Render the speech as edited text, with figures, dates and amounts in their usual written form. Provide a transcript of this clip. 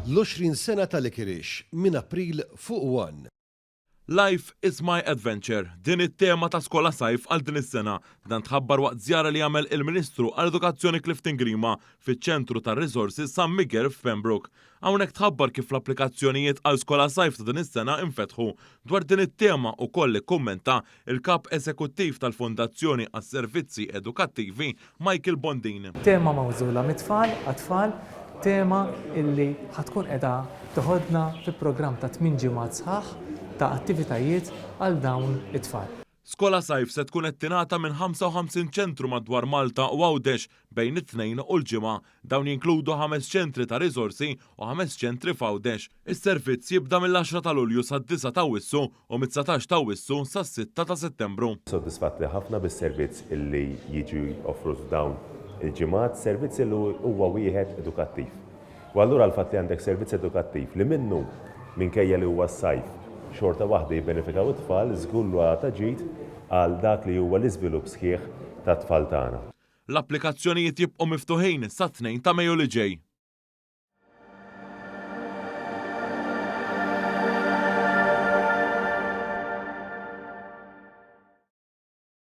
L-20 sena ta' Licorice minn April fuq One. Life is my adventure, din it-tema ta' Skola Sajf għal din is-sena. Dan tħabbar waqt żjara li għamel il-Ministru għall-Edukazzjoni Clifton Grima fiċ-Ċentru tar-Riżorsi San Miguel f'Pembroke. Hawnhekk tħabbar kif l-applikazzjonijiet għal Skola Sajf ta' din is-sena infetħu. Dwar din it-tema ukoll ikkummenta il-Kap Eżekuttiv tal-Fondazzjoni għas-Servizzi Edukattivi Michael Bondin. Tema magħżula mit-tfal għat-tfal, tema illi ħa tkun qiegħda toħodna fi programm ta' tminn ġimgħat sħaħ ta' attivitajiet għal dawn it-tfal. Skola Sajf se tkun qed tingħata minn 55 ċentru madwar Malta u Għawdex bejn it-Tnejn u l-Ġimgħa. Dawn jinkludu ħames ċentri ta' riżorsi u ħames ċentri f'Għawdex. Is-servizz jibda mill-għaxra ta' Lulju sad-disgħa ta' Awwissu u mit-dsatax ta' Awwissu sas-sitta ta' Settembru. Sodisfatti ħafna bis-servizz illi jiġi offrut f'dawn il-ġimgħat, servizz illi huwa wieħed edukattiv. U allura l-fatt li għandek servizz edukattiv li minnu, minkejja li huwa s-sajf, xorta waħda jibbenefikaw it-tfal, żgur li huwa ta' ġid għal dak li huwa l-iżvilupp sħiħ tat-tfal tagħna. L-applikazzjonijiet jibqgħu miftuħin sat-Tnejn ta' Mejju li ġej.